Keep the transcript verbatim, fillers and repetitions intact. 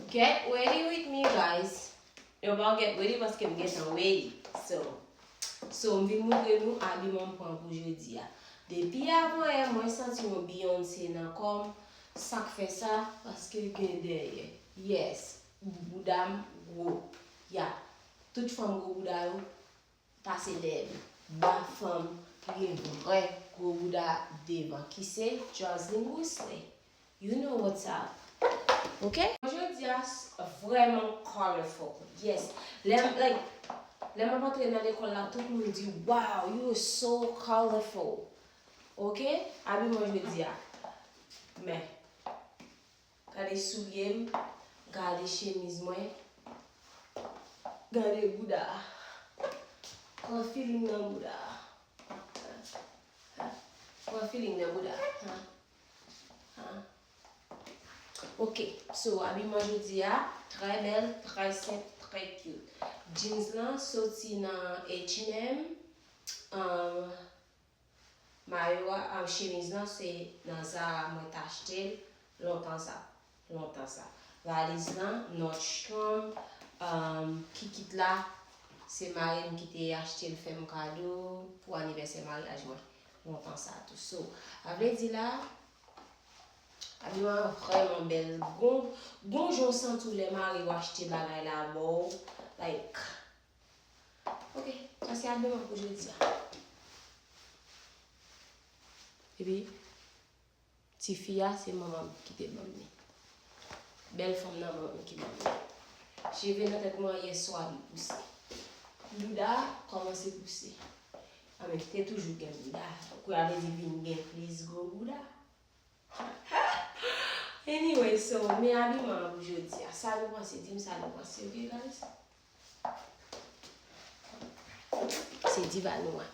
Get ready with me, guys. Yo pa get ready paske m gentan ready. So, so m vin montre nou abiman m pran pou jodi a. Depi avanyè, mwen santi yon Beyoncé nan kò m. Sa k fè sa? Paske gen dèyè. Yes, bouda m gwo. Ya, tout fanm gwo bouda yo pase dèyè m. Ba fanm ki gen vrè gwo bouda devan, ki se Jocelyn Woodsley. You know what's up. Ok? Jodi a s- vrèman colorful. Yes. Lè m, like, lè m ap antre nan lekòl la, tout moun di, "Wow, you are so colorful." Ok? Abiman jodi a. Men, gade soulye m, gade chemiz mwen, gade bouda. Pran feeling nan bouda. Pran feeling nan bouda. Ha. Ha. Ok, so abiman jodi a, trè bèl, trè senp, trè cute. Jeans lan soti nan H and M. Um, mayo a, um, chemiz lan se nan Zara mwen t achte l lontan sa. Lontan sa. Valiz lan, Nordstrom, um, kikit la, se mari m ki te achte l fè m kado pou anivèsè maryaj mwen. Lontan sa tou. So, a vle di la, abiman an vrèman bèl. Gon, gon jan w santi w lè mari w achte bagay la ba w. Like, ok, sa se abiman pou jodi a. Epi, tifi a, se manman m ki te ban m li. Bèl fanm nan manman m ki ban m li. Cheve nan tèt mwen yè swa li pouse. Bouda a kòmanse pouse. A men te toujou gen bouda. Kou a vle di vin gen plis gwo bouda. Anyway, so, men abiman an pou jodi a. Sa nou panse? Di m sa nou panse, ok, guys? Se diva nou an.